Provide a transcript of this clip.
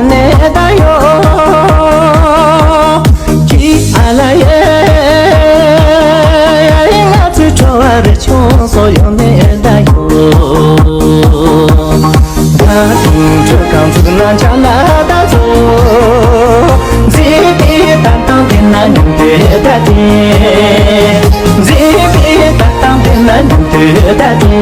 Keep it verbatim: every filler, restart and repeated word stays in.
ནས་ད་ཡོ། ཀི་ཨ་ལ་ཡེ། ང་ཚོའི་བྲོ་བ་རི་ཆུང་སོ་ཡོང་ནས་ད་ཡོ། ད་དུང་དྲོད་ཁང་ཚུགས་ན་ཆ་ལ་ད་ཚོ། མཛེས་པའི་ལྟ་སྟངས་དེ་ན་མྱོང་དུས་ད་དེ། མཛེས་པའི་ལྟ་སྟངས་དེ་ན་མྱོང་དུས་ད་དེ།